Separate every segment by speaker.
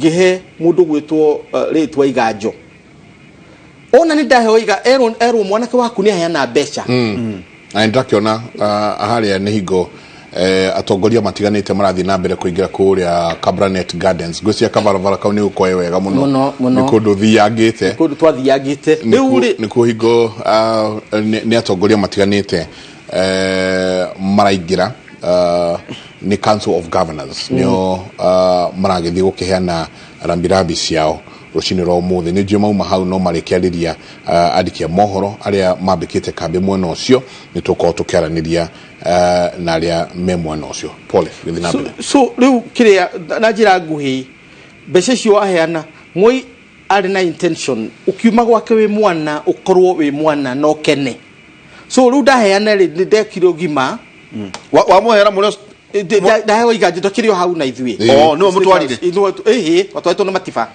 Speaker 1: Ngĩhe mũndũ gwĩtwo rĩtwa Iganjo, ona nĩ ndaheo iga erwo mwanake waku nĩ aheana mbeca.
Speaker 2: Na nĩndakĩona harĩa nĩ hingo atongoria matiganĩte marathiĩ na mbere kũingĩra kũrĩa Kabranet Gardens. Ngwĩciria kabarabara kau nĩ gũkoe wega mũno.
Speaker 1: Mũno, mũno.
Speaker 2: Nĩ kũndũ thiangĩte.
Speaker 1: Kũndũ twathiangĩte rĩu rĩ.
Speaker 2: Nĩkuo hingo nĩ atongoria matiganĩte maraingĩra, nĩ Council of Governors nĩo maragĩthiĩ gũkĩheana rambirambi ciao rũcinĩ rwa ũmũthĩ. Nĩ njũĩ mauma hau no marĩkĩarĩria andĩki a mohoro arĩa mambĩkĩte kambĩ mwena ũcio. Nĩ tũkorwo tũkĩaranĩria na arĩa me mwena ũcio. Pole, gĩthiĩ na mbere.
Speaker 1: So rĩu kĩrĩa na njĩra nguhĩ, mbeca icio waheana, Moi arĩ na intention ũkiuma gwake wĩ mwana, ũkorwo wĩ mwana na ũkene. So rĩu ndaheana rĩ, nĩ ndekire ũgima.
Speaker 3: Wamũhera mũrĩ?
Speaker 1: Ndaheo Iganjo, ndakĩrĩ o hau na ithuĩ.
Speaker 3: Oh, nĩwe mũtwarire?
Speaker 1: Ĩhĩ, twatwarĩtwo na Matiba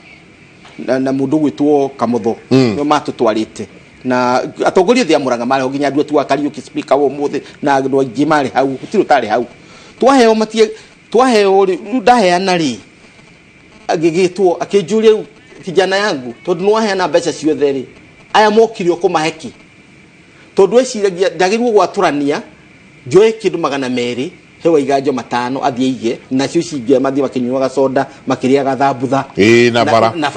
Speaker 1: na mũndũ gwĩtwo Kamotho, nĩo matũtwarĩte na atongoria othe a Murang'a marĩ ho, nginya andũ atu a Kariũki, speaker wa ũmũthĩ, na andũ aingĩ marĩ hau, gũtirĩ ũtarĩ hau. Twaheo matie twaheo rĩ, rĩu ndaheana rĩ, agĩgĩtwo akĩnjũria, "Rĩu kijana yangu, tondũ nĩwaheana mbeca ciothe rĩ, aya mokire ũkũmahe kĩ?" Tondũ eciragia njagĩrĩirwo gwatũrania, njoe kĩndũ 200, he Waiganjo 5 athiĩ aige, nacio ici ingĩ mathiĩ makĩnyuaga soda, makĩrĩaga thambutha.
Speaker 2: Ĩĩ, na bara.
Speaker 1: Na bara.